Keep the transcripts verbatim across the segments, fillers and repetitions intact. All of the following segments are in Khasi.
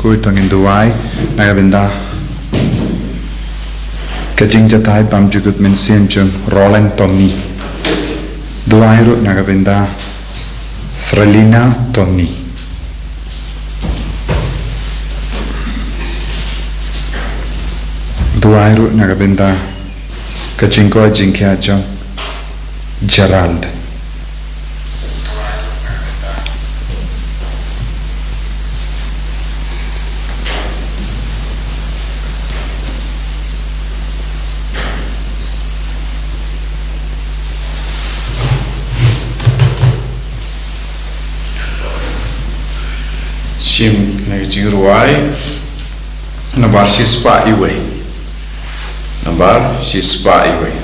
Khuid, to ngin duwai na ka bynta ka jingjatai bymjukut mynsiem jong Roland Tommy. Duwai ruh na ka bynta Srelina Tommy. Duwai ruh na ka bynta ka jingkoit jingkhiah jong Gerald. Shim na ka jingrwai nambar shispah iwei. Nambar shispah iwei.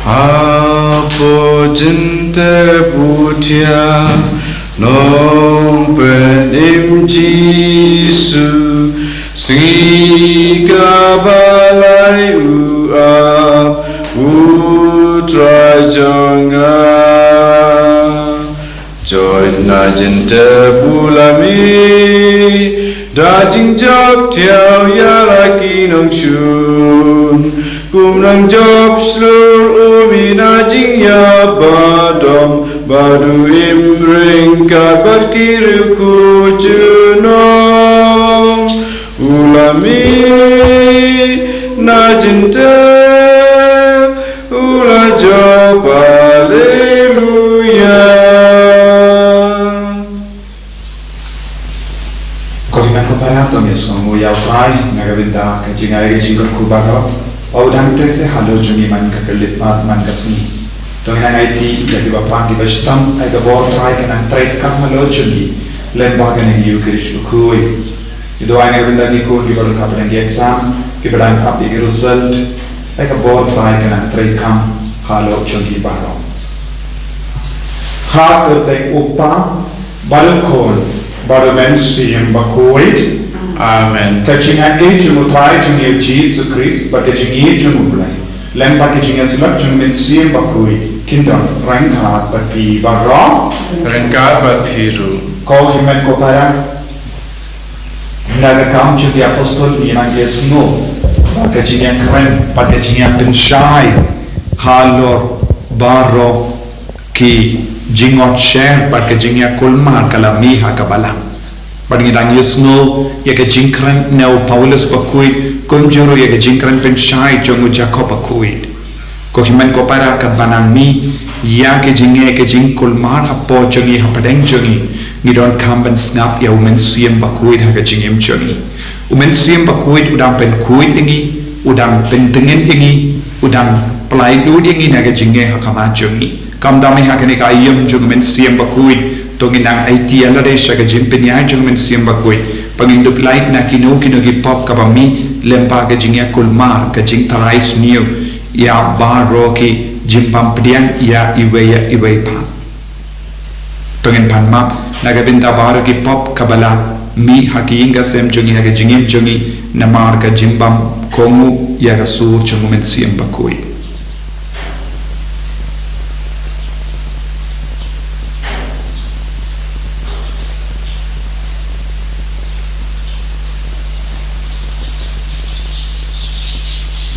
Hapoh jingtep u thiah Nongpynim Jisu, sngi kaba lai u ap U Trai jong nga. Joit na jingtep u la mih da jingjop thiaw ïa la ki nongshun. Kum nongjop shlur u mih na jingïap ba dom ba duh im ryngkat bad ki riewkhuid junom. U la mih na jingtep, u la jop, Haleluya. Ko hynmen ko para, to ngin ïasngewbha ïa U Trai na ka bynta ka jingai ka jingkyrkhu baroh ba u dang trei seh halor jong ngi man ka khyllipmat man ka sngi. To ngin nang aiti ïa kiba pan kiba shitom, ai ka bor Trai ka nang trei kam halor jong ngi lem bad ka nang ïa u Khrist bakhuid. Ngi duwai na ka bynta ki khun kiba don hapdeng ki exam, kiba dang ap ïa ki result, ai ka bor Trai ka nang trei kam halor jong ngi baroh. Ha ka kyrteng U Kpa bad U Khun bad U Mynsiem Bakhuid. Amen. Ka jingaiei jong U Trai jong ngi U Jisu Khrist bad ka jingïeit jong U Blei lem bad ka jingïasyllok jong U Mynsiem Bakhuid kin don ryngkat bad phi baroh. Ryngkat bad phi ruh. Ko hynmen ko para, na ka Kam jong ki Apostol ngi nang ïohsngew ba ka jingïakren bad ka jingïapynshai halor baroh ki jingïohsngew bad ka jingïakulmar ka la mih ha ka balang. Bad ngi dang ïohsngew ïa ka jingkren na u Paulus Bakhuid, kumjuh ruh ïa ka jingkren pynshai jong u Jakob Bakhuid. Ko hynmen ko para, katba nang mih ïa ka jingeh ka jingkulmar hapoh jong ngi, hapdeng jong ngi, ngi donkam ban sngap ïa U Mynsiem Bakhuid ha ka jingim jong ngi. U Mynsiem Bakhuid u dang pynkhuid ïa ngi, u dang pyntngen ïa ngi, u dang pynlait lut ïa ngi na ka jingeh ha khmat jong ngi. Kumta mynta ha kane ka aïom jong U Mynsiem Bakhuid, to ngin nang aiti ïa lade sha ka jingpynïaid jong U Mynsiem Bakhuid ba ngin dup lait na kino kino ki pop kiba mih lem bad ka jingïakulmar, ka jingtharai sniew ïa baroh ki jingbym pdiang ïa iwei ïa iwei pat. To ngin pan map na ka bynta baroh ki pop kiba la mih ha ki ïing ki sem jong ngi, ha ka jingim jong ngi, namar ka jingbym kohnguh ïa ka sur jong U Mynsiem Bakhuid.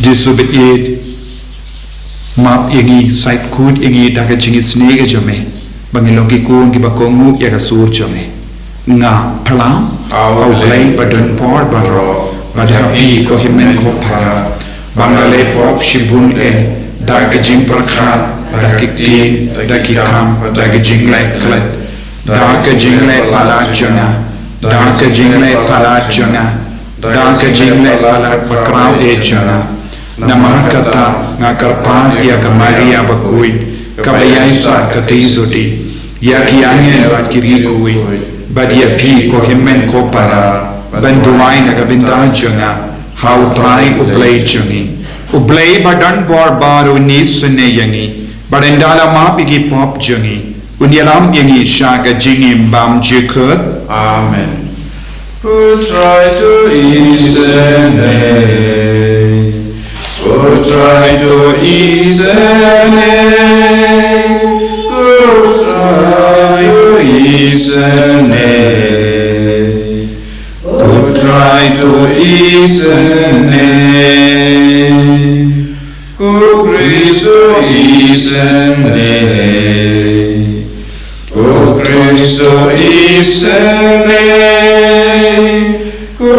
Jisu bad ïeit, map ïa ngi, sait khuid ïa ngi da ka jingisynei ka jong me, ba ngin long ki khun kiba kohnguh ïa ka sur jong me. Nga phla ha U Blei ba don bor baroh, bad ha phi ko hynmen ko para, ba nga la leh pop shibun eh, da ka jingpyrkhat, da ki ktien, da ki kam, da ka jingleh klet, da ka jingleh palat jong nga, da ka jingleh palat jong nga, da ka jingleh palat bakhraw eh jong nga. Namar kata nga kyrpad ïa ka Maria bakhuid, kaba ïaisah ka theisotti, ïa ki angel bad ki riewkhuid, bad ïa phi ko hynmen ko para, ban duwai na ka bynta jong nga ha U Trai U Blei jong ngi. U Blei ba don bor baroh un isynei ïa ngi, bad ynda la map ïa ki pop jong ngi, un ïalam ïa ngi sha ka jingim bymjukut. Amen. U Trai to isynei. U Trai to isynei. U Trai to isynei. O Trai to isynei. Ko Khrist to isynei. Ko Khrist to isynei. Ko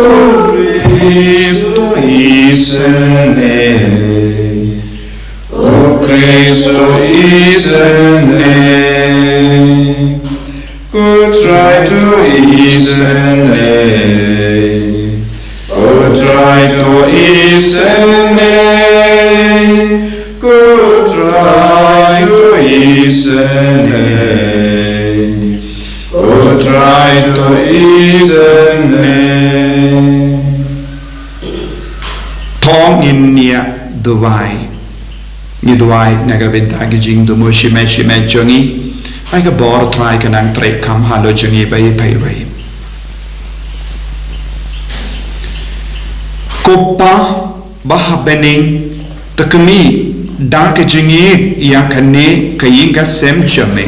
Khrist to isynei. O Khrist to isynei. Ko Trai to isynei. O Trai to isynei. Ko Trai to isynei. O Trai to isynei. To ngin ïa duwai. Ngi duwai na ka bynta ki jingduwai shimet shimet jong ngi. Ai ka bor Trai ka nang trei kham halor jong ngi bad bad bad. Ko Pa ba ha bneng, to khmih da ka jingïeit ïa kane ka ïing ka sem jong me.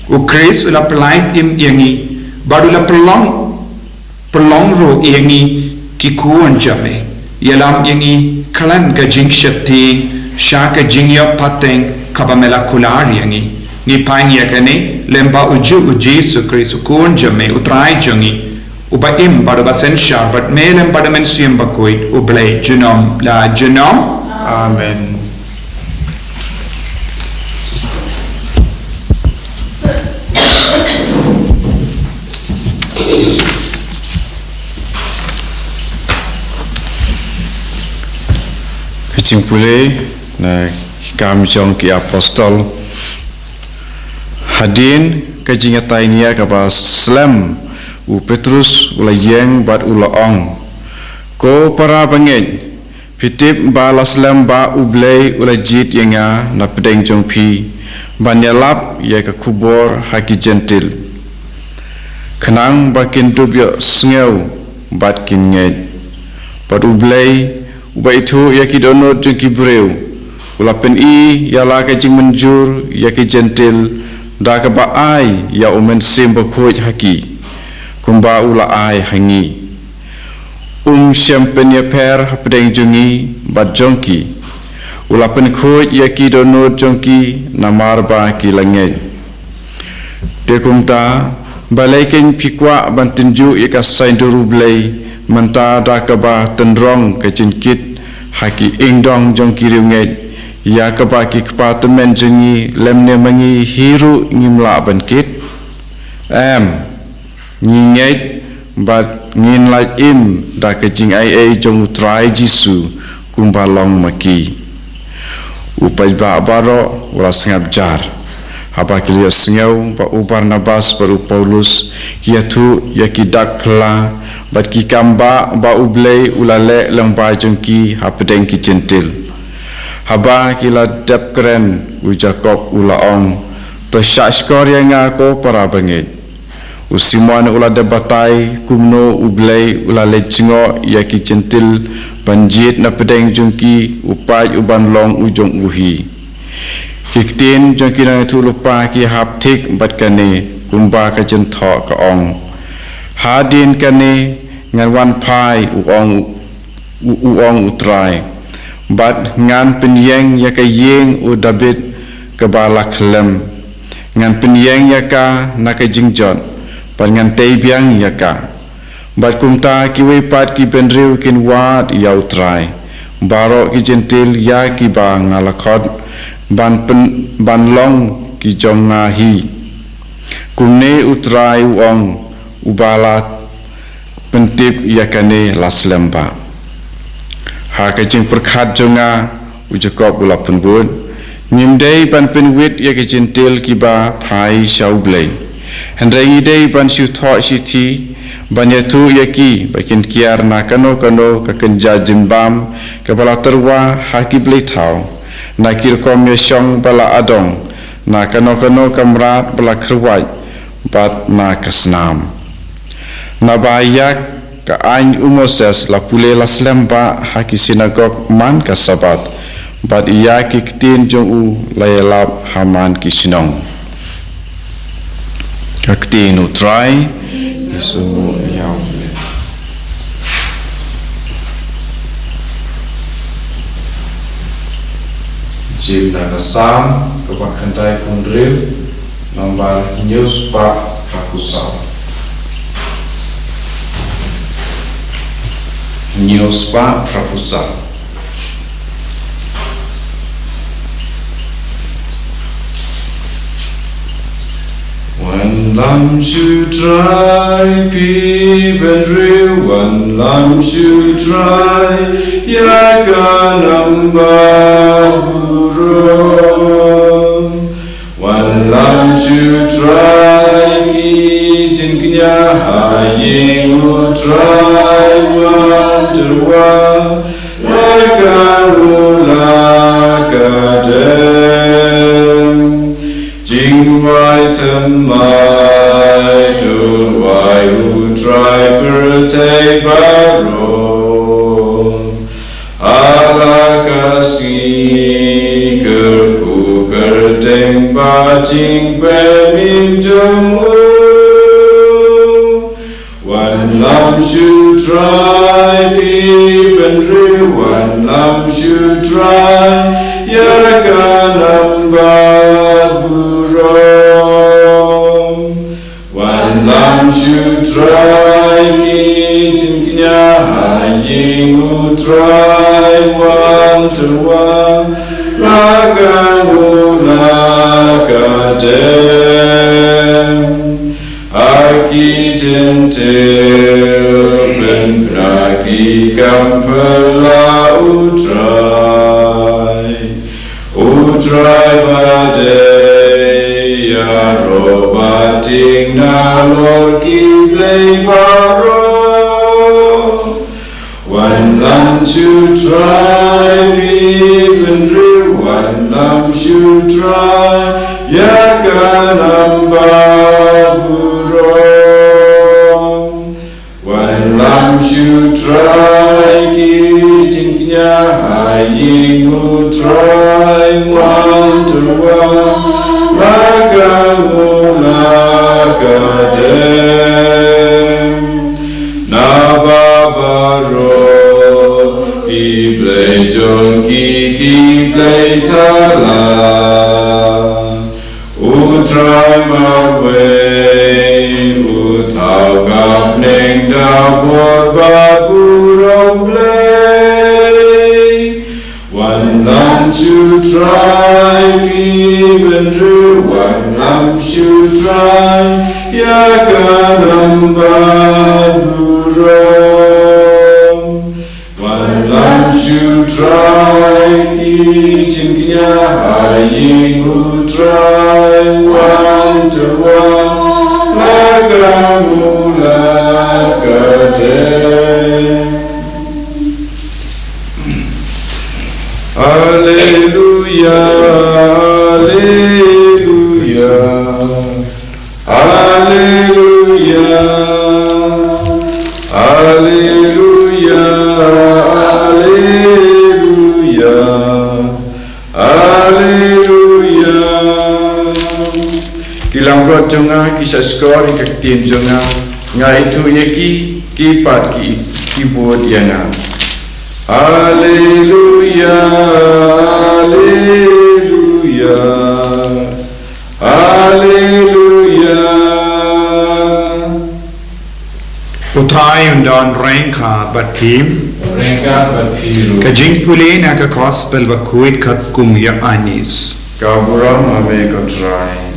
U Khrist u la pyllait im ïa ngi bad u la pynlong pynlong ruh ïa ngi ki khun jong me. Ïalam ïa ngi khlem ka jingsheptieng sha ka jingïoh pateng kaba me la kular ïa ngi. Ngi pan ïa kane lyngba u juh u Jisu Khrist u Khun jong me u Trai jong ngi, uba im bad uba synshar bad me lyngba da ka Mynsiem Bakhuid, U Blei junom la junom. Amen. Ka jingpule na ki Kam jong ki Apostol. Hadien ka jingïatai nia kaba slem, u Petrus u la ïeng bad u la ong, Ko para bangeit, phi tip ba la slem ba U Blei u la jied ïa nga na pdeng jong phi ban ïalap ïa ka khubor ha ki Jentil, khnang ba kin dup ïohsngew bad kin ngeit. Bad U Blei uba ithuh ïa ki dohnud jong ki briew u la pyni ïa la ka jingmynjur ïa ki Jentil da kaba ai ïa U Mynsiem Bakhuid ha ki, kumba u la ai ha ngi. Um shym pynïapher hapdeng jong ngi bad jong ki. U la pynkhuid ïa ki dohnud jong ki namar ba ki la ngeit. Te kumta, balei kein phi kwah ban tynjuh ïa ka saiñdur U Blei mynta da kaba tynrong ka jingkit ha ki ingdong jong ki riewngeit, ïa kaba ki kpa tymmen jong ngi lymne ma ngi hi ruh ngim lah ban kit? Em, ngi ngeit bad ngin lait im da ka jingaiei jong U Trai Jisu kumba long ma ki. U paidbah baroh u la sngap jar haba ki la ïohsngew ba u Barnabas bad u Paulus ki ïathuh ïa ki dak phylla bad ki kam ba ba U Blei u la leh lyngba jong ki hapdeng ki Jentil. Haba ki la dep kren, u Jakob u la ong, To shahshkor ïa nga ko para bangeit. U Simon u la dep batai kumno U Blei u la leit jngoh ïa ki Jentil ban jied na pdeng jong ki, u paid u ban long u jong u hi. Ki ktien jong ki nongïathuhlypa ki hap thik bad kane, kumba ka jingthoh ka ong, Hadien kane ngan wan phai, u ong u, u ong U Trai, bad ngan pynïeng ïa ka ïing u Dabid kaba la khlem. Ngan pynïeng ïa ka na ka jingjot, bad ngan tei biang ïa ka. Bad kumta kiwei pat ki bynriew kin wad ïa U Trai. Baroh ki Jentil ïa kiba nga la khot ban pyn, ban long ki jong nga hi. Kumne U Trai u ong, uba la pyntip ïa kane la slem bha. Ha ka jingpyrkhat jong nga, u Jakob u la pynbud, ngim dei ban pynwit ïa ki Jentil kiba phai sha U Blei. Hynrei ngi dei ban shu thoh shithi, ban ïathuh ïa ki ba kin kiar na kano kano ka kynja jingbam kaba la tyrwa ha ki blei thaw, na ki rukom ïashong ba la adong, na kano kano ka mrad ba la kyrwat, bad na ka snam. Naba ïa ka aiñ u Moses la pule la slem bha ha ki sinagog man ka Sabbath, bad ïa ki ktien jong u la ïalap ha man ki shnong. Ka ktien U Trai. Ïa u Jim na ka Salm kaba khyndai phew hynriew, nambar hynñiew spah phra phew saw. Hynñiew spah phra phew saw. Wanlam shu Trai, phi bynriew, wanlam shu Trai ïa ka nambar burom. Wanlam shu Trai ki jingkñia ha ïing U Trai, wan tyrwa la ka ngula ka dem. Jingwai thymmai to wai U Trai pyrthei baroh. Ha la ka sngi kyrkhu kyrteng ba jingpynmih jong u. Wanlam shu Trai, phi bynriew, wanlam shu Trai ïa ka nambar burom. Wanlam shu Trai ki jingkñia ha ïing U Trai, wan tyrwa la ka ngula ka dem. Ha ki jyntiew pynbna ki kam phylla U Trai. U Trai ba dei ïaroh ba tieng nalor ki blei baroh. Wanlam shu Trai, phi bynriew, wanlam shu Trai ïa ka nambar burom. Wanlam shu Trai ki jingkñia ha ïing U Trai, wan tyrwa la ka ngula ka dem. Naba baroh ki blei jong ki, ki blei thala. U Trai marwei u thaw ka bneng da bor bad burom blei. Wanlam shu Trai, phi bynriew, wanlam shu Trai ïa ka nambar burom. Wanlam shu Trai ki jingkñia ha ïing U Trai, wan tyrwa la ka ngula ka dem. Alleluia, alleluia. Alleluia. Alleluia. Alleluia. Alleluia. Ki langbrot jong nga ki sa shkor ïa ka ktien jong nga. Nga ithuh ïa ki, ki pat ki, ki bud ïa nga. Alleluia. Alleluia. Alleluia. U Trai un don ryngkat bad phi. Ryngkat bad phi ruh. Ka jingpule na ka Gospel bakhuid katkum u Ïoannis. Ka burom ha me ko Trai.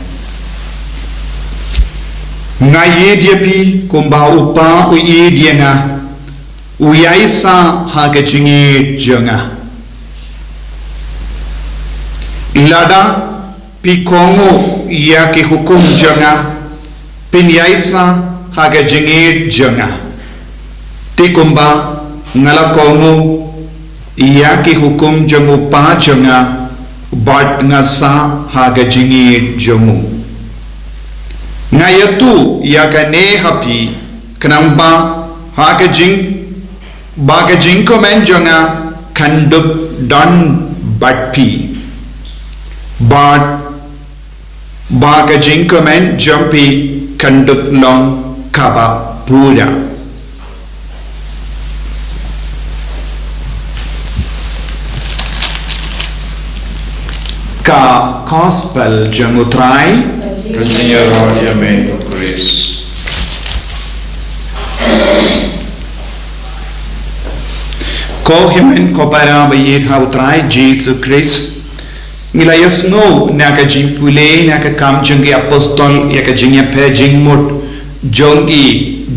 Nga ïeit ïa phi kumba u Kpa u ïeit ïa nga. U ïaisah ha ka jingïeit jong nga. Lada phi kohnguh ïa ki hukum jong nga, phin ïaisah ha ka jingïeit jong nga. Te kumba nga la kohnguh ïa ki hukum jong u Kpa jong nga, bad nga sah ha ka jingïeit jong u. Nga ïathuh ïa kane ha phi, khnang ba ha ka jing, ba ka jingkmen jong nga kan dup don bad phi. Bad ba ka jingkmen jong phi kan dup long kaba pura. Ka Gospel jong U Trai. Khublei ïa me, Khrist. Ko hynmen ko para ba ïeit ha U Trai Jisu Khrist. Ngi la ïohsngew na ka jingpule na ka Kam jong ki Apostol ïa ka jingïapher jingmut jong ki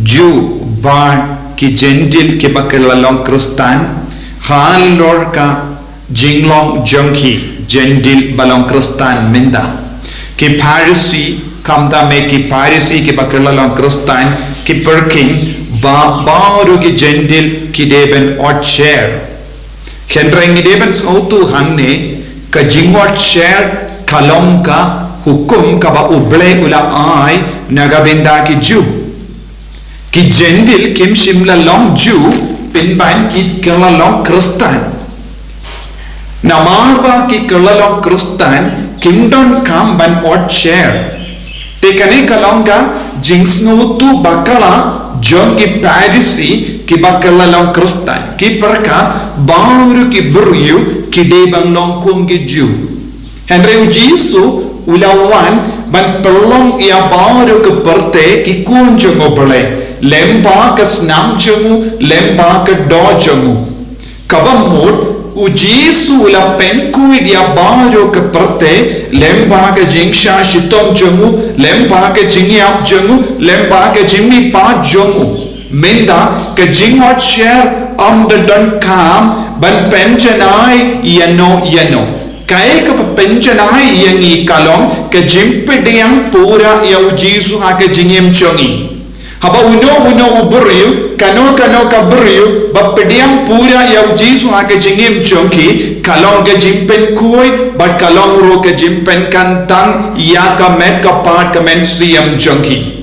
Jiw bad ki Jentil kiba kylla long Khristan halor ka jinglong jong ki Jentil ba long Khristan mynta. Ki Pharisi, khamtam eh ki Pharisi kiba kylla long Khristan, ki pyrkhat ba baroh ki Jentil ki dei ban ot sher. Hynrei ngi dei ban sngewthuh hangne, ka jingot sher ka long ka hukum kaba U Blei u la ai na ka bynta ki Jiw. Ki Jentil kim shym la long Jiw pynban ki kylla long Khristan. Namar ba ki kylla long Khristan kim donkam ban ot sher. Te kane ka long ka jingsngewthuh bakla jong ki Pharisi kiba kylla long Khristan. Ki pyrkhat baroh ki briew ki dei ban long kum ki Jiw. Hynrei U Jisu u la wan ban pynlong ïa baroh ki pyrthei ki khun jong U Blei, lyngba ka snam jong u, lyngba ka doh jong u. Kaba mut, U Jisu u la pynkhuid ïa baroh ka pyrthei lyngba ka jingshah shitom jong u, lyngba ka jingïap jong u, lyngba ka jingmihpat jong u. Mynta ka jingot sher ym da donkam ban pynjanai ïano ïano. Kaei kaba pynjanai ïa ngi ka long ka jingpdiang pura ïa U Jisu ha ka jingim jong ngi. Haba uno uno u briew, kano kano ka briew ba pdiang pura ïa U Jisu ha ka jingim jong ki, ka long ka jingpynkhuid bad ka long ruh ka jingpynkyntang ïa ka met ka phad ka mynsiem jong ki.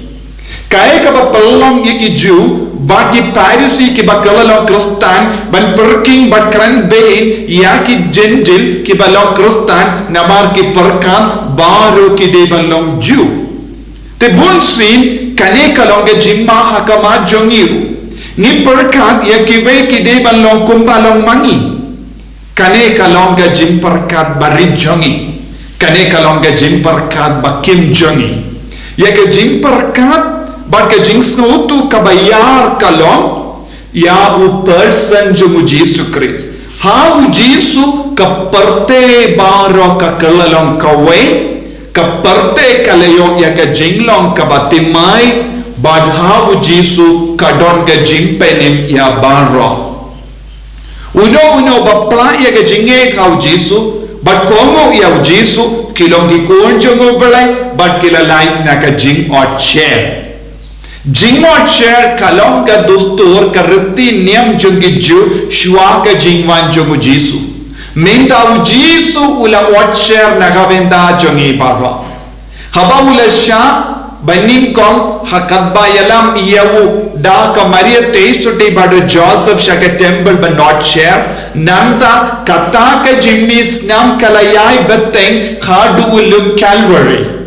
Kaei kaba pynlong ïa ki Jiw bad ki Pharisi kiba kylla long Khristan ban pyrkhat bad kren beiñ ïa ki Jentil kiba long Khristan namar ki pyrkhat baroh ki dei ban long Jiw. Te bunsien kane ka long ka jingma ha khmat jong ngi ruh. Ngi pyrkhat ïa kiwei ki dei ban long kumba long ma ngi. Kane ka long ka jingpyrkhat barit jong ngi. Kane ka long ka jingpyrkhat bakim jong ngi. Ïa ka jingpyrkhat bad ka jingsngewthuh kaba ïar ka long ïa u person jong U Jisu Khrist. Ha U Jisu ka pyrthei baroh ka kylla long kawei, ka pyrthei ka la ïoh ïa ka jinglong kaba thymmai, bad ha U Jisu ka don ka jingpynim ïa baroh. Uno uno ba pla ïa ka jingngeit ha U Jisu, bad kohnguh ïa U Jisu, ki long ki khun jong U Blei, bad ki la lait na ka jingot sher. Jingot sher ka long ka dustur ka riti niam jong ki Jiw shuwa ka jingwan jong U Jisu. Mynta U Jisu u la ot sher na ka bynta jong ngi baroh. Haba u la shah ban nyngkong ha kaba ïalam ïa u da ka Maria Theisotti bad u Joseph sha ka temple ban ot sher, nangta kata ka jingmih snam ka la ïai bteng haduh u lum Calvary.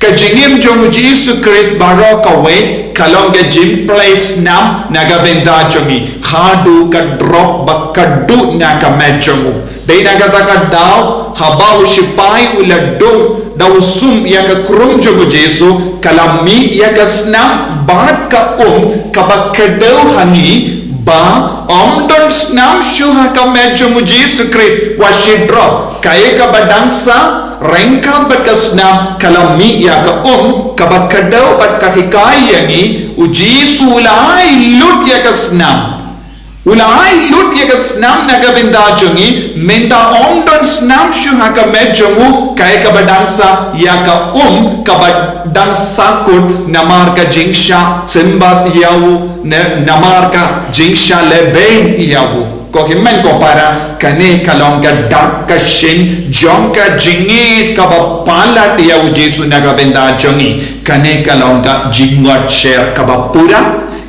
Ka jingim jong U Jisu Khrist baroh kawei ka long ka jingplie snam na ka bynta jong ngi haduh ka drop ba ka duh na ka met jong u. Dei na kata ka daw haba u sipai u la dung da u sum ïa ka krung jong U Jisu, ka la mih ïa ka snam bad ka um kaba kdew ha ngi ba ym don snam shuh ha ka met jong U Jisu Khrist wat shi drop. Kaei kaba dang sah ryngkat bad ka snam ka la mih ïa ka um kaba kdew bad ka hikai ïa ngi U Jisu u la ai lut ïa ka snam. U la ai lut ïa ka snam na ka bynta jong ngi, mynta ym don snam shuh ha ka met jong u, kaei kaba dang sah ïa ka um kaba dang sahkut namar ka jingshah symbat ïa u, ne namar ka jingshah lehbeiñ ïa u. Ko hynmen ko para, kane ka long ka dak ka shin jong ka jingngeit kaba palat ïa U Jisu na ka bynta jong ngi. Kane ka long ka jingot sher kaba pura.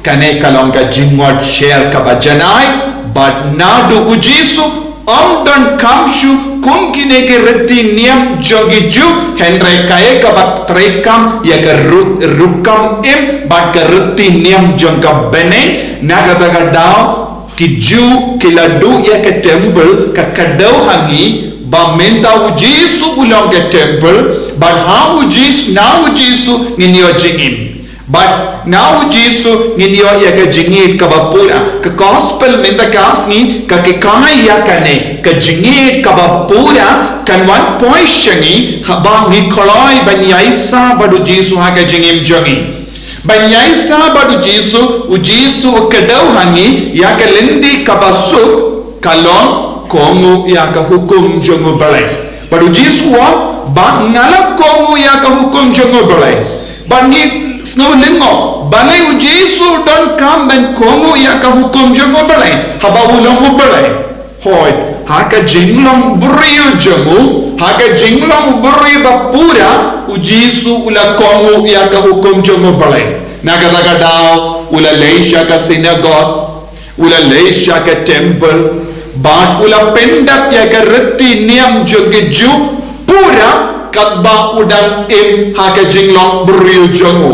Kane ka long ka jingot sher kaba janai, bad naduh U Jisu ym don kam shuh kum kine ki riti niam jong ki Jiw, hynrei kaei kaba treikam ïa ka ru-, rukom im bad ka riti niam jong ka bneng. Na kata ka daw, ki Jiw ki la duh ïa ka temple, ka kdew ha ngi ba mynta U Jisu u long ka temple, bad ha U Jisu, na U Jisu ngin ïoh jingim. Bad na U Jisu ngin ïoh ïa ka jingïeit kaba pura. Ka gospel mynta ka sngi ka hikai ïa kane, ka jingïeit kaba pura kan wan poi sha ngi haba ngi kloi ban ïaisah bad U Jisu ha ka jingim jong ngi. Ban ïaisah bad U Jisu, U Jisu u kdew ha ngi ïa ka lynti kaba suk, ka long kohnguh ïa ka hukum jong U Blei. Bad U Jisu u ong ba nga la kohnguh ïa ka hukum jong U Blei. Bad ngi sngew lyngngoh, balei U Jisu u donkam ban kohnguh ïa ka hukum jong U Blei haba u long U Blei? Hooid, ha ka jinglong briew jong u, ha ka jinglong briew ba pura, U Jisu u la kohnguh ïa ka hukum jong U Blei. Na kata ka daw u la leit sha ka synagog, u la leit sha ka temple, bad u la pyndep ïa ka riti niam jong ki Jiw pura katba u dang im ha ka jinglong briew jong u.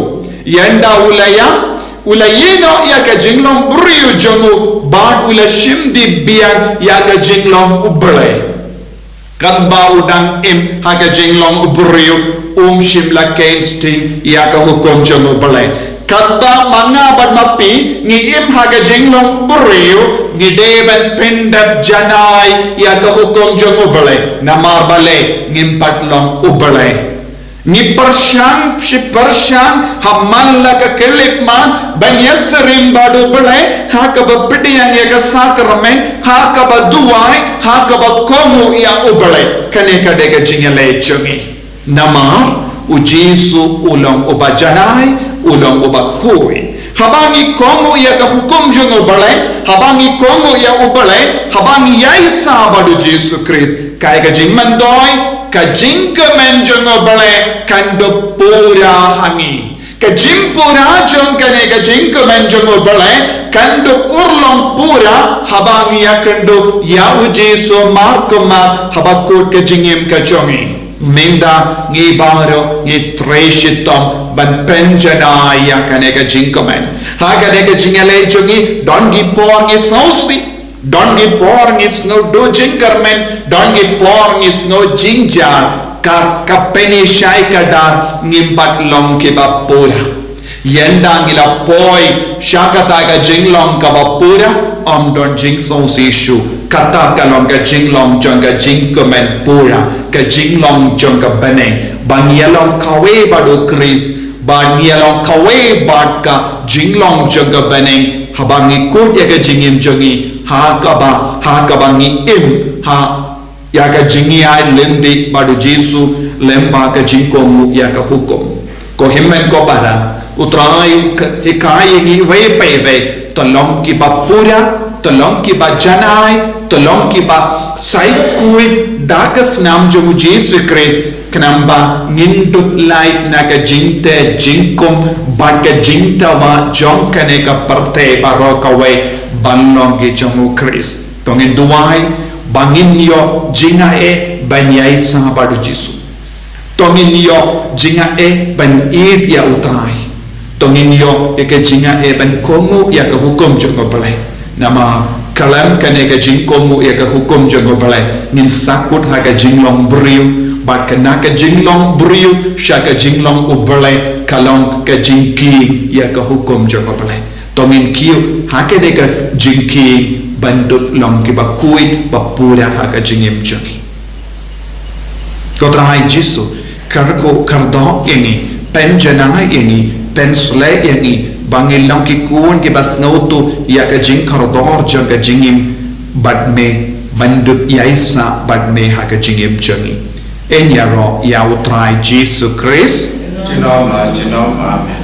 Ynda u la ïap, u la ïehnoh ïa ka jinglong briew jong u bad u la shim dih biang ïa ka jinglong U Blei. Katba u dang im ha ka jinglong u briew, um shym la khein sting ïa ka hukum jong U Blei. Katba ma nga bad ma phi ngi im ha ka jinglong u briew, ngi dei ban pyndep janai ïa ka hukum jong U Blei. Namar balei? Ngim pat long U Blei. Ngi pyrshang shi pyrshang ha man la ka khyllipmat ban ïasyriem bad U Blei ha kaba pdiang ïa ka sakramen, ha kaba duwai, ha kaba kohnguh ïa U Blei. Kane ka dei ka jingïaleh jong ngi. Namar U Jisu u long uba janai, u long uba khuid. Haba ngi kohnguh ïa ka hukum jong U Blei, haba ngi kohnguh ïa U Blei, haba ngi ïaisah bad U Jisu Khrist, kaei ka jingmyntoi, ka jingkmen jong U Blei kan dup pura ha ngi. Ka jingpura jong kane ka jingkmen jong U Blei kan dup urlong pura haba ngi ïakynduh ïa U Jisu markhmat haba kut ka jingim ka jong ngi. Mynta ngi baroh ngi trei shitom ban pynjanai ïa kane ka jingkmen. Ha kane ka jingïaleh jong ngi, don ki por ngi sngewsih, don ki por ngi sngew duh jingkyrmen, don ki por ngi sngew jynjar, ka, ka pynïashai ka dar, ngim pat long kiba pura. Ynda ngi la poi sha kata ka jinglong kaba pura, ym don jingsngewsih shuh. Kata ka long ka jinglong jong ka jingkmen pura, ka jinglong jong ka bneng. Ba ngi ïalong kawei bad U Khrist, ba ngi ïalong kawei bad ka jinglong jong ka bneng, haba ngi kut ïa ka jingim jong ngi, ha kaba, ha kaba ngi im, ha ïa ka jingïaid lynti bad U Jisu, lem bad ka jingkohnguh ïa ka hukum. Ko hynmen ko para, U Trai u hikai ïa ngi iwei pa iwei, to long kiba pura, to long kiba janai, to long kiba sa khuid da ka snam jong U Jisu Khrist, khnang ba ngin dup lait na ka jingteh jingkum bad ka jingtbah jong kane ka pyrthei baroh kawei ban long ki jong U Khrist. To ngin duwai ba ngin ïoh jingaiei ban ïaisah bad U Jisu. To ngin ïoh jingaiei ban ïeit ïa U Trai. To ngin ïoh ïa ka jingaiei ban kohnguh ïa ka hukum jong U Blei. Namar khlem kane ka jingkohnguh ïa ka hukum jong U Blei, ngin sa kut ha ka jinglong briew, bad kane ka jinglong briew sha ka jinglong U Blei ka long ka jingkieng ïa ka hukum jong U Blei. To ngin kiew ha kane ka jingkieng ban dup long kiba khuid ba pura ha ka jingim jong ngi. Ko Trai Jisu, kyrkhu kyrdoh ïa ngi, pynjanai ïa ngi, pynshlei ïa ngi, ba ngin long ki khun kiba sngewthuh ïa ka jingkordor jong ka jingim bad Me, ban dup ïaisah bad Me ha ka jingim jong ngi. Yn ïaroh ïa U Trai Jisu Khrist. Junom la junom. Amen.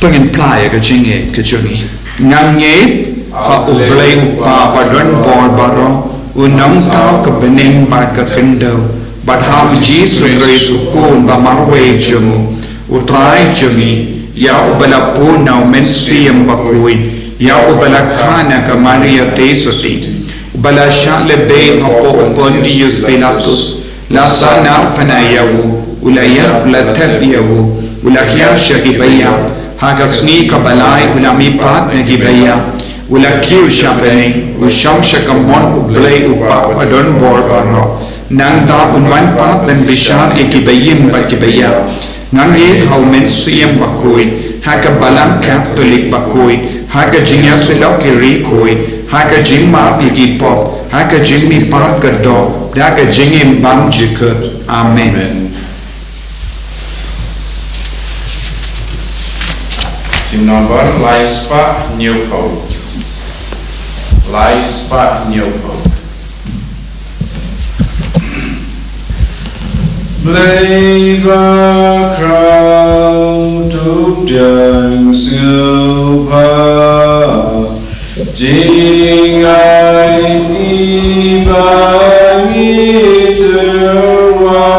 To ngin phla ïa ka jingngeit ka jong ngi. Nga ngeit ha U Blei U Kpa badonbor baroh, U Nongthaw ka bneng bad ka khyndew, bad ha U Jisu Khrist U Khun ba marwei jong U, U Trai jong ngi, ïa uba la bun na U Mynsiem Bakhuid, Ïa uba la kha na ka Maria Theisotti, uba la shah lehbeiñ hapoh u Pontius Pilatus, la sahnarphna ïa u, u la ïap, u la thep ïa u, u la hiar sha kiba ïap, ha ka sngi kaba lai u la mihpat na kiba ïap, u la kiew sha bneng, u shong sha ka mon u Blei u Kpa badonbor baroh. Nangta un wan pat ban bishar ïa kiba im bad kiba ïap. Nga ngeit ha u Mynsiem Bakhuid, ha ka Balang Katholik bakhuid, ha ka jingïasyllok ki riewkhuid, ha ka jingmap ïa ki pop, ha ka jingmihpat ka doh, da ka jingim bymjukut. Amen. Sim nombar lai spah hynñiew phew. Lai spah hynñiew phew. Blei bakhraw, to pdiang sngewbha, jingaiti ba ngi tyrwa.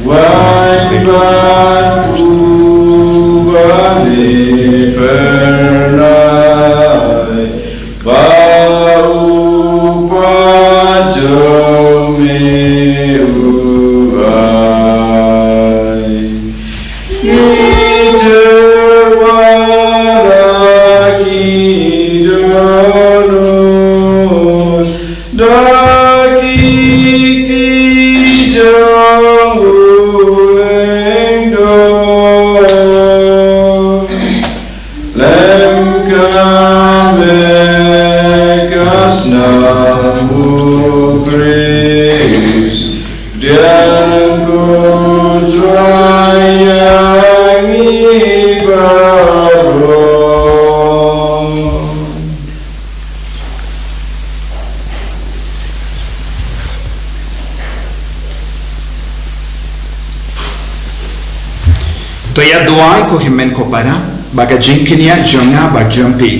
Wan bad u ba leh phyrnai, ba u pat jong me u ai. Ngi tyrwa la ki dohnud da ki kti jong u lyngdoh. Lem ka me ka snam u Khrist, pdiang ko Trai ïa ngi baroh. To ïa duwai ko hynmen ko para, ba ka jingkñia jong nga bad jong phi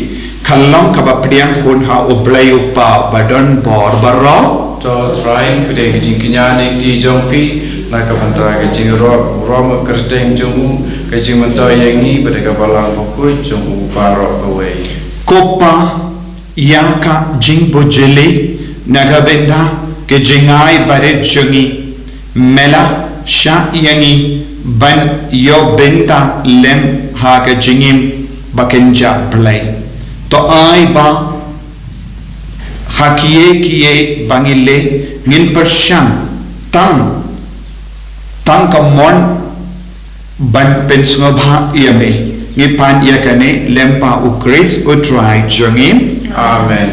kan long kaba pdiang hun ha u Blei u Kpa badonbor baroh. To Trai, pdiang ka jingkñia na ki kti jong phi, na ka bynta ka jingïaroh, rom kyrteng jong u, ka jingmyntoi ïa ngi, bad ka Balang Bakhuid jong u baroh kawei. Ko Pa, ïa ka jingbujli na ka bynta ka jingai barit jong ngi, me la shah ïa ngi ban ïoh bynta lem ha ka jingim ba kynja Blei. To ai ba ha kiei kiei ba ngi leh ngin pyrshang tang, tang ka mon ban pynsngewbha ïa me. Ngi pan ïa kane lem bad u Khrist u Trai jong ngi. Amen.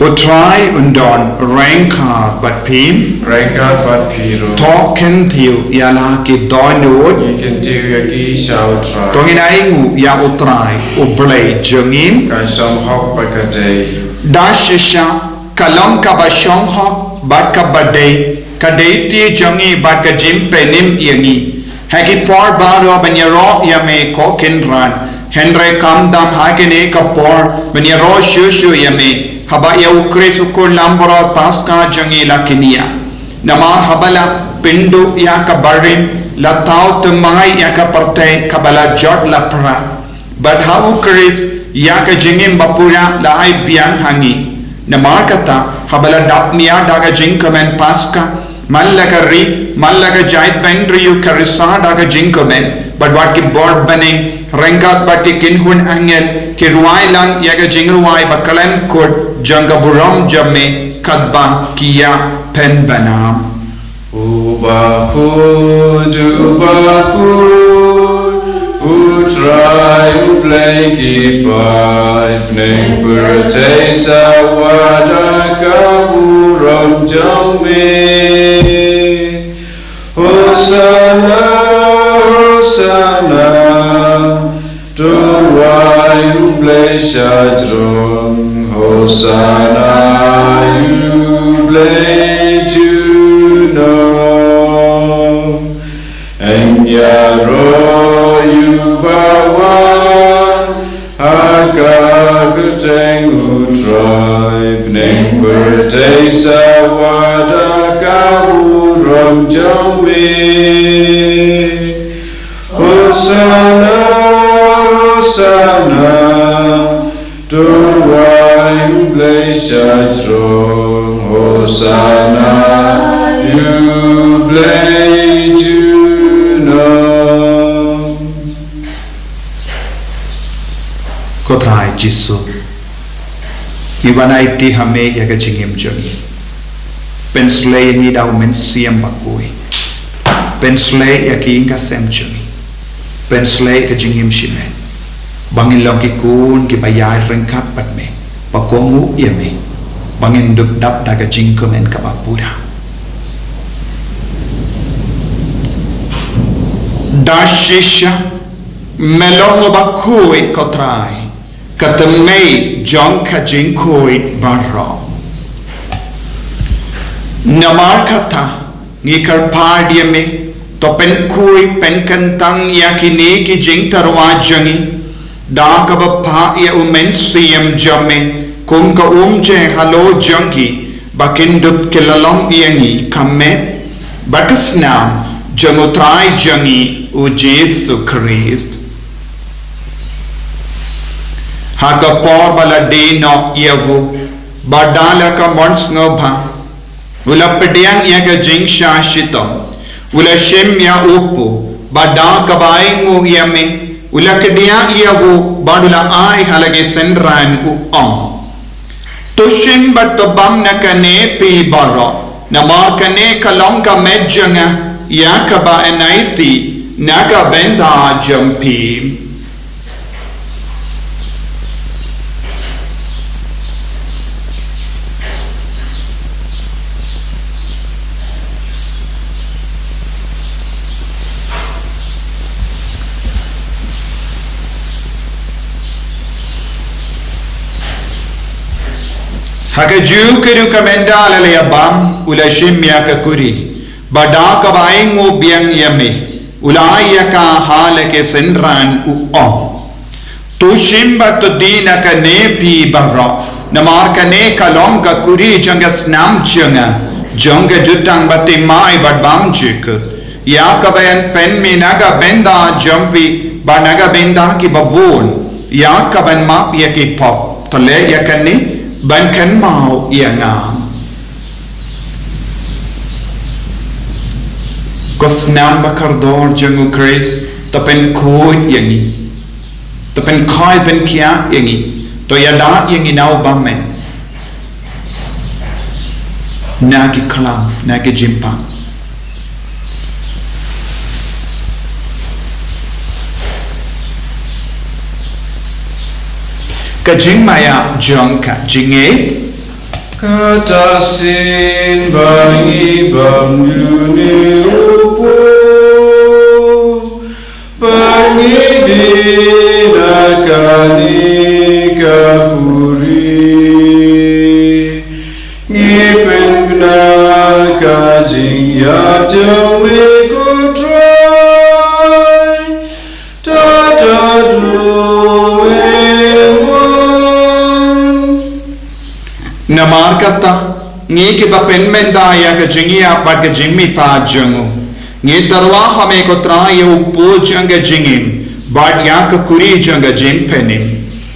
U Trai un don ryngkat bad phi. Ryngkat bad phi ruh. To kyntiew ïa la ki dohnud. Ngi kyntiew ïa ki sha u Trai. To ngin ainguh ïa u Trai u Blei jong ngi. Ka shong hok bad ka dei. Da shisha ka long kaba shong hok bad kaba dei, ka dei kti jong ngi bad ka jingpynim ïa ngi. Ha ki por baroh ban ïaroh ïa me ko Kynrad, hynrei khamtam ha kane ka por ban ïaroh shuh shuh ïa me, haba ïa u Khrist u khun langbrot Paskha jong ngi la kñia. Namar haba la pynduh ïa ka barim, la thaw thymmai ïa ka pyrthei kaba la jot la pra. Bad ha u Khrist ïa ka jingim bapura la ai biang ha ngi. Namarkata haba la dap mih da ka jingkmen Paskha, man la ka ri, man la ka jaitbynriew ka risa da ka jingkmen, bad wat ki bor bneng ryngkat bad ki kynhun angel ki rwai lang ïa ka jingrwai ba khlem kut jong ka burom jong me, katba ki ïa pynbna. U bakhuid, u bakhuid, u Trai u Blei ki paid, bneng pyrthei sawa da ka burom jong me. Hosanna, Hosanna. To rwai u Blei shajrong, Hosanna ïa u Blei junom. Yn ïaroh ïa uba wan ha ka kyrteng u Trai, bneng pyrthei sawa da ka burom jong me. Hosanna, Hosanna, to wang blei sha jrong. Hosanna, ïa u Blei junom. Ko Trai Jisu, ngi wan aiti ha me ïa ka jingim jong ngi. Pynshlei ïa ngi da u Mynsiem Bakhuid. Pynshlei ïa ki ïing ka sem jong ngi. Pynshlei ka jingim shimet. Ba ngin long ki khun kiba ïaid ryngkat bad me. Ba kohnguh ïa me. Ba ngin dup dap da ka jingkmen kaba pura. Da shisha, me long uba khuid ko Trai. Ka tynrai jong ka jingkhuid baroh. Namar kata, ngi kyrpad ïa me, to pynkhuid pynkyntang ïa kine ki jingtyrwa jong ngi, da kaba phah ïa u Mynsiem jong me, kum ka umjer halor jong ki, ba kin dup ki la long ïa ngi ka met, bad ka snam, jong u Trai jong ngi, u Jisu Khrist. Ha ka por ba la die noh ïa u, ba da la ka mon sngewbha, u la pdiang ïa ka jingshah shitom, u la shim ïa u kpu, ba da kaba ainguh ïa me, u la kdiah ïa u, bad u la ai ha la ki synran u ong. To shim bad to bam na kane phi baroh, namar kane ka long ka met jong nga, ïa kaba yn aiti, na ka bynta jong phi. Ha kajuh ka ruh ka mynta la ïa bam, u la shim ïa ka kuri, bad da kaba ainguh biang ïa me, u la ai ïa ka ha la ki synran u ong. To shim bad to die na kane phi baroh, namar kane ka long ka kuri jong ka snam jong nga, jong ka jutang ba thymmai bad bymjukut. Ïa kaban pynmih na ka bynta jong phi, bad na ka bynta kiba bun. Ïa kaban map ïa ki pop. To leh ïa kane, ban kynmaw ïa nga. Ko snam ba kordor jong u Khrist, to pynkhuid ïa ngi. To pynkhuid pynkhiah ïa ngi. To ïada ïa ngi na u bymman. Na ki khlam, na ki jingpang. Ka jingmaïap jong ka jingngeit. Kata shisien ba ngi bam ïa une u kpu, ba ngi die na kane ka kuri. Ngi pynkna ka jingïaid jong me ko Trai. Tad haduh me wan. Namar kata, ngi kiba pynmynta ïa ka jingïap bad ka jingmihpat jong u, ngi tyrwa ha me ko Trai ïa u kpu jong ka jingim, bad ïa ka kuri jong ka jingpynim.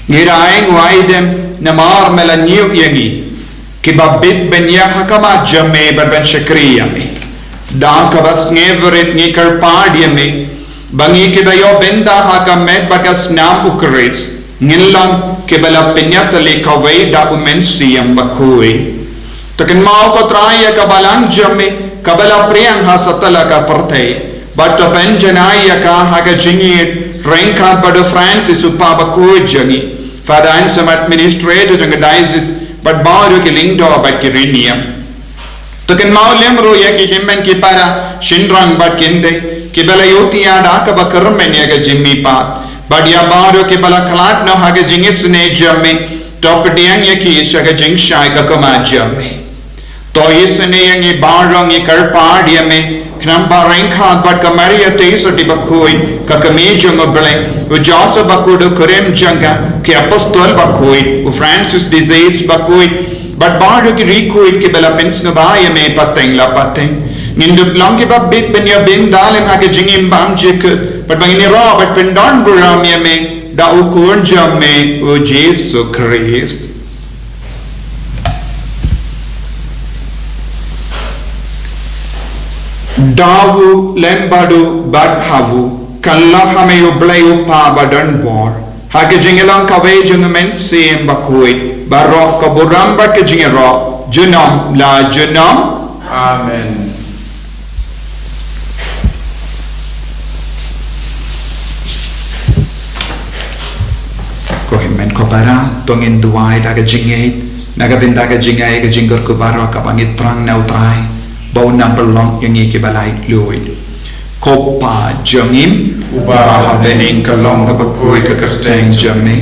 Ngi da ai nguh ai dem, namar me la ñiew ïa ngi. Kiba bit ban ïeng ha khmat jong me bad ban shakri ïa me. Da kaba sngewrit ngi kyrpad ïa me. Ba ngi kiba ïoh bynta ha ka met bad ka snam u Khrist. Ngin long kiba la pynïatylli kawei da u Mynsiem Bakhuid. To kynmaw ko Trai ïa ka balang jong me, kaba la pdiang ha satlak ka pyrthei. Bad to pynjanai ïa ka ha ka jingïeit, ryngkat bad u Francis u Papa bakhuid jong ngi. Father Anselm administrator jong ka diocese, bad baroh ki lyngdoh bad ki riewniam. To kynmaw lem ruh ïa ki hynmen ki para, shynrang bad kynthei, kiba la ïohi ïa da kaba kyrmen ïa ka jingmihpat. Bad ïa baroh kiba la khlad noh ha ka jingisynei jong me, to pdiang ïa ki sha ka jingshai ka khmat jong me. To isynei ïa ngi baroh ngi kyrpad ïa me, khnang ba ryngkat bad ka Maria Theisotti bakhuid, ka kmie jong u Blei, u Joseph bakhuid u kurim jong ka, ki apostol bakhuid, u Francis de Sales bakhuid, bad baroh ki riewkhuid kiba la pynsngewbha ïa me pateng la pateng. Ngin dup long kiba bit ban ïa bynta lem ha ka jingim bymjukut, bad ba ngin ïaroh bad pyndonburom ïa me da u Khun jong me u Jisu Khrist. Da u lem bad u bad ha u, kan long ha me u Blei u Kpa badonbor, ha ka jingïalang kawei jong u Mynsiem Bakhuid, baroh ka burom bad ka jingïaroh junom la junom. Amen. Ko hynmen ko para, to ngin duwai da ka jingngeit, na ka bynta ka jingai ka jingkyrkhu baroh kaba ngi thrang na u Trai, ba un nang pynlong ïa ngi kiba laitluid. Ko Pa jong ngi uba ha bneng, ka long kaba khuid ka kyrteng jong me,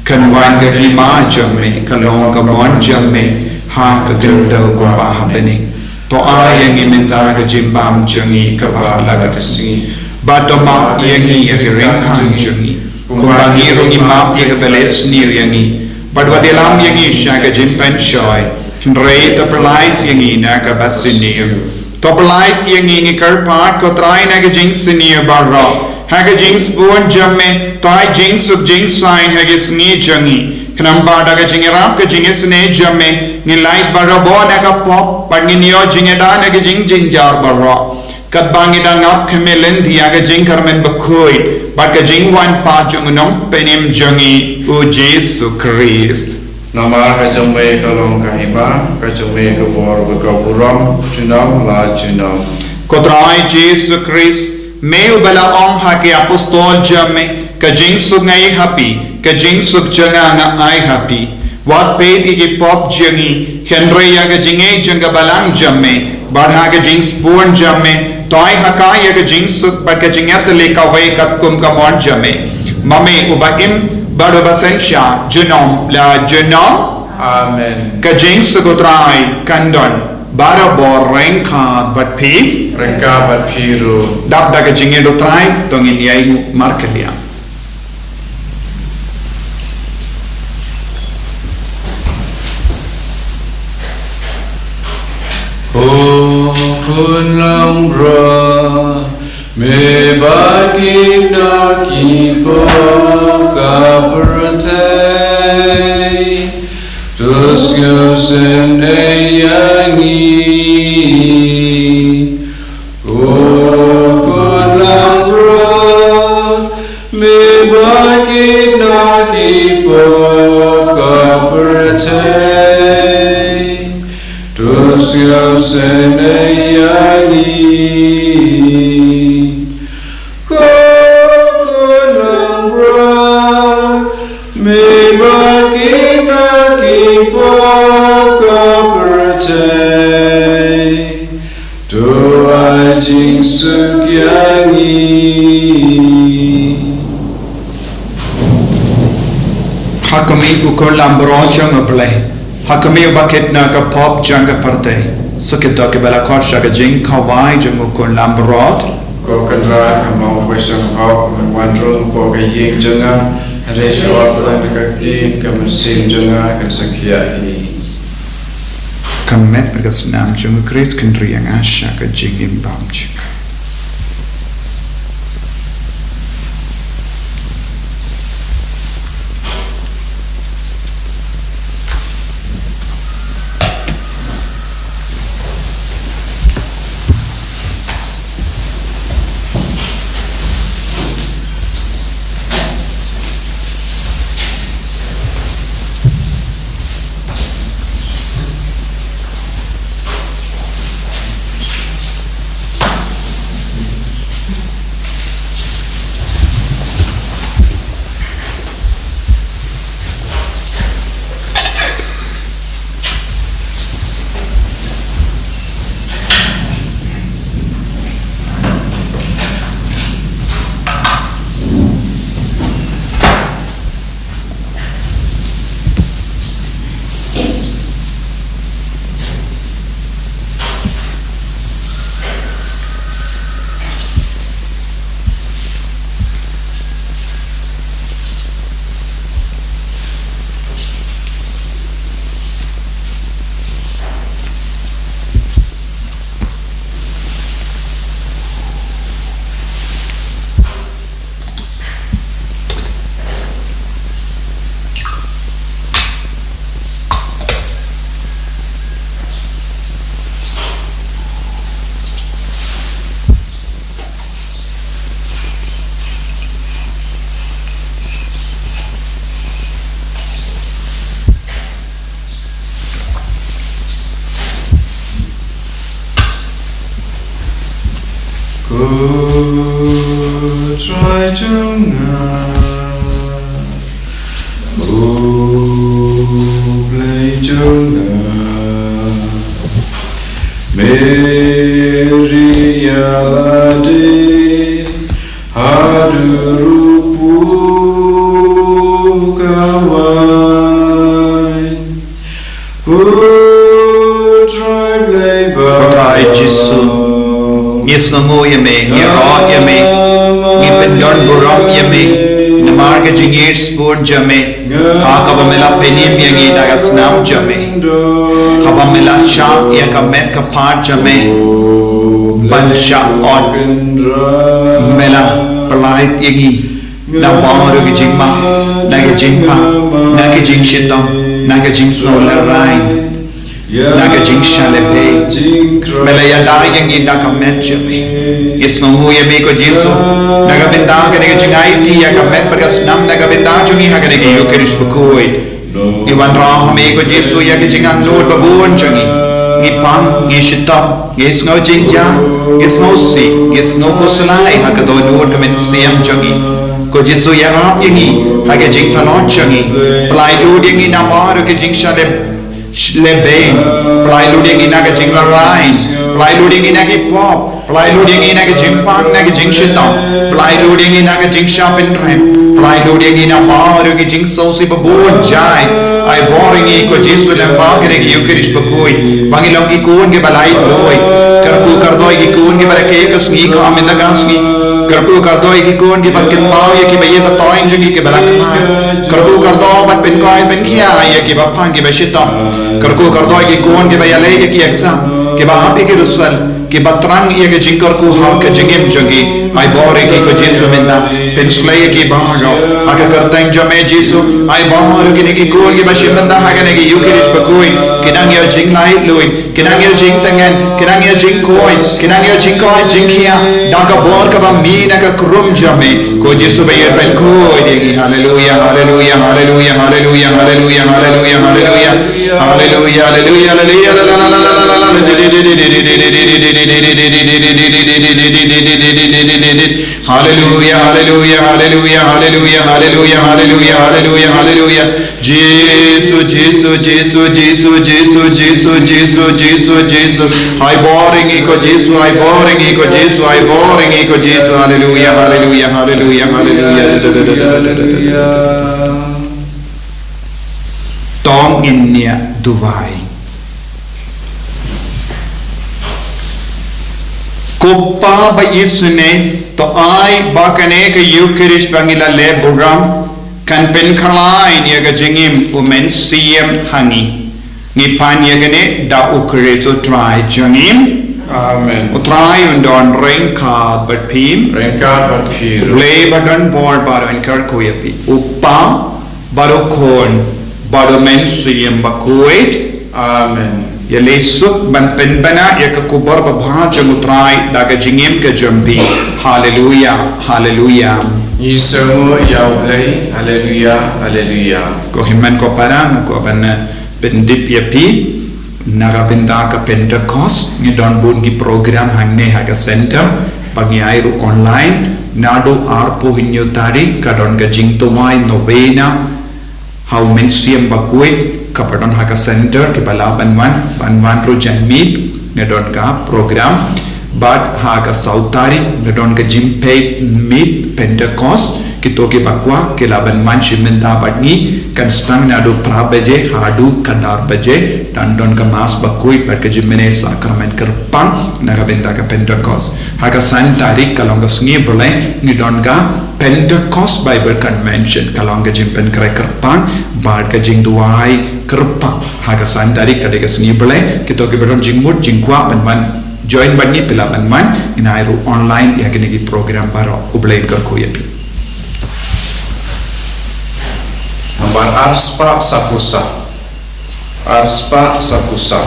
kan wan ka hima jong me, ka long ka mon jong me ha ka khyndew kumba ha bneng. To ai ïa ngi mynta ka jingbam jong ngi kaba la ka sngi, bad to map ïa ngi ïa ki ryngkang jong ngi, kumba ngi ruh ngi map ïa kiba leh sniew ïa ngi, bad wat ïalam ïa ngi sha ka jingpynshoi, hynrei to pyllait ïa ngi na kaba sniew. To pyllait ïa ngi, ngi kyrpad ko Trai, na ka jingsniew baroh, ha ka jingsbun jong me to ai jingsuk jingsaiñ ha ka sngi jong ngi, khnang ba da ka jingïarap ka jingisynei jong me ngin lait barabor na ka pop, bad ngin ïoh jingïada na ka jingjynjar baroh, katba ngi dang ap khmih lynti ïa ka jingkyrmen bakhuid bad ka jingwan pat jong u Nongpynim jong ngi u Jisu Khrist. Namar ka jong me ka long ka hima, ka jong me ka bor bad ka burom junom la junom. Ko Trai Jisu Khrist, me uba la ong ha ki apostol jong me, ka jingsuk nga ai ha phi, ka jingsuk jong nga nga ai ha phi. Wat peit ïa ki pop jong ngi, hynrei ïa ka jingngeit jong ka balang jong me, bad ha ka jingsbun jong me to ai ha ka ïa ka jingsuk bad ka jingïatylli kawei katkum ka mon jong me, ma me uba im bad uba synshar junom la junom. Amen. Ka jingsuk u Trai kan don barabor ryngkat bad phi. Ryngkat bad phi ruh. Dap da ka jingngeit u Trai to ngin ïai nguh markylliang. Ko Khun langbrot, me ba kit na ki pop ka pyrthei, to sngewsynei ïa ngi. Ko Khun langbrot, me ba kit na ki pop ka pyrthei, to sngewsynei ïa ngi. Ko Khun langbrot, me ba kit na ki pop ka pyrthei, to ai jingsuk ïa ngi. Ha khmih, ko Khun langbrot jong u Blei. Ha khmih, uba kit na ka pop jong ka pyrthei. Suk ïa kita kiba la khot sha ka jingkhawai jong u Khun langbrot. Ko Kynrad, nga ong ba sngewbha men wan rung hapoh ka ïing jong nga, hynrei shuwa ba tang da ka ktien ka mynsiem jong nga kan sa khiah hi. Ka met bad ka snam jong u Khrist kan ri ïa nga sha ka jingim bymjukut. Ko Trai jong nga, ko Blei jong nga, Maria la dei haduh ruh pyrkhat. Ko Trai Blei ba, ko Trai Jisu, ngi sngewnguh ïa me, ngi ïaroh ïa me, ngi pyndon burom ïa me namar ka jingïeit sbun jong me, ha kaba me la pynim ïa ngi da ka snam jong me, kaba me la shah ïa ka met ka phad jong me ban shah ot. Me la pyllait ïa ngi na baroh ki jingma, na ki jingpang, na ki jingshitom, na ki jingsngewlehraiñ, na ki jingshah lehbeiñ. Me la ïada ïa ngi da ka met jong me. Ngi sngewnguh ïa me ko Jisu, na ka bynta kane ka jingaiti ïa ka met bad ka snam na ka bynta jong ngi ha kane ka Ïukharist bakhuid. Ngi wanrah ha me ko Jisu ïa ki jingangnud babun jong ngi. Ngi pang, ngi shitom, ngi sngew jingjia, ngi sngewsih, ngi sngew khuslai ha ka dohnud ka mynsiem jong ngi. Ko Jisu ïarap ïa ngi ha ka jingtlot jong ngi. Pyllait lut ïa ngi na baroh ki jingshah leh, lehbeiñ. Pyllait lut ïa ngi na ka jinglehraiñ. Pyllait lut ïa ngi na ki pop. Pyllait lut ïa ngi na ka jingpang, na ka jingshitom. Pyllait lut ïa ngi na ka jingshah pynrem. Pyllait lut ïa ngi na baroh ki jingsngewsih babun jait. Ai bor ïa ngi ko Jisu lyngba kane ka Ïukharist bakhuid, ba ngin long ki khun kiba laitluid. Kyrkhu kyrdoh ïa ki khun kiba rakhe ka sngi ka mynta ka sngi. Kyrkhu kyrdoh ïa ki khun kiba kynmaw ïa kiba ïeit ba thoiñ jong ngi kiba la khlad. Kyrkhu kyrdoh bad pynkoit pynkhia ïa kiba pang kiba shitom. Kyrkhu kyrdoh ïa ki khun kiba ïaleh ïa ki exam, kiba hap ïa ki result, kiba thrang ïa ka jingkyrkhu ha ka jingim jong ki. Ai bor ïa ki ko Jisu mynta. Pynshlei ïa ki baroh ha ka kyrteng jong me Jisu. Ai bor ïa kine ki khun kiba shim bynta ha kane ka Ïukharist bakhuid. Ki nang ïoh jinglaitluid, ki nang ïoh jingtngen, ki nang ïoh jingkoit, ki nang ïoh jingkoit jingkhiah da ka bor kaba mih na ka krum jong me. Ko Jisu ba ïeit, pynkhuid ïa ngi. Haleluya, haleluya, haleluya, haleluya, haleluya, haleluya, haleluya. Haleluya, haleluya, haleluya, haleluya. Haleluya, haleluya, haleluya, haleluya, haleluya, haleluya, haleluya, haleluya, haleluya. Jisu, Jisu, Jisu, Jisu, Jisu, Jisu, Jisu, Jisu, Jisu. Ai bor ïa ngi ko Jisu, ai bor ïa ngi ko Jisu, ai bor ïa ngi ko Jisu. Haleluya, haleluya, haleluya, haleluya. To ngin ïa duwai. Ko Pa ba isynei, to ai ba kane ka Ïukharist ba ngi la leh burom kan pynkhlaiñ ïa ka jingim u Mynsiem ha ngi. Ngi pan ïa kane da U Khrist U Trai jong ngi. Amen. U Trai un don ryngkat bad phi. Ryngkat bad phi ruh. U Blei ba don bor baroh un kyrkhu ïa phi. U Pa, bad U Khun, bad U Mynsiem Bakhuid. Amen. Ïaleh suk ban pynbna ïa ka khubor babha jong U Trai da ka jingim ka jong phi. Haleluya, haleluya. Ngi sngewnguh ïa U Blei. Haleluya, haleluya. Ko hynmen ko para, nga kwah ban, eh, pyndep ïa phi. Na ka bynta ka Pentecost ngi don bun ki program hangne ha ka center, ba ngi ai ruh online. Naduh arphew hynñiew tarik ka don ka jingduwai novena ha U Mynsiem Bakhuid, kaba don ha ka center, kiba lah ban wan, ban wan ruh janmiet, ngi don ka program. Bad ha ka saw tarik ngi don ka jingpeit miet Pentecost. Kito kiba kwah ki lah ban wan shim bynta bad ngi, kan sdang naduh phra baje haduh khatar baje. Dang don ka Mass Bakhuid bad ka jingmane Sakramen Kyrpang na ka bynta ka Pentecost. Ha ka san tarik ka long ka Sngi Blei, ngi don ka Pentecost Bible Convention, ka long ka jingpynkhreh kyrpang bad ka jingduwai kyrpang. Ha ka san tarik ka dei ka Sngi Blei. Kito kiba don jingmut jingkwah ban wan join bad ngi, phi lah ban wan. Ngin ai ruh online ïa kine ki program baroh. U Blei un kyrkhu ïa phi. Nambar arspah saphew saw. Arspah saphew saw.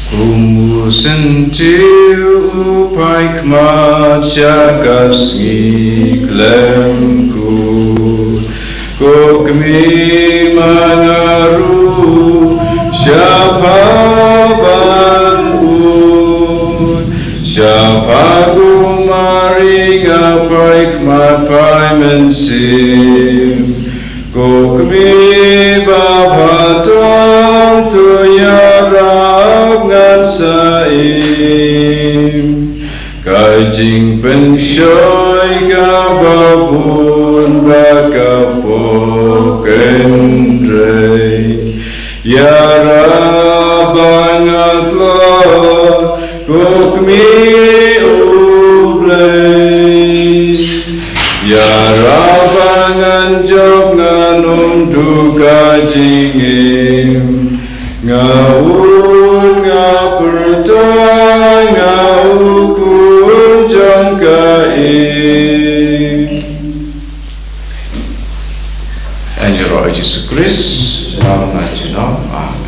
Kum u syntiew u paikhmat sha ka sngi khlem kut, ko kmie ma nga ruh sha pha Pi ba bha tam tu ïarap ngan sa im. Ka jingpynshoi ka ba bun ba ka pop kynrei. Ïarap ba nga tlot, ko kmie U Blei. Ïarap ba ngan jop ngan ym duh ka jingim. Nga un nga pyrta nga u khun jong ka im. Yn ïaroh ïa Jisu Khrist, ïa nga junom.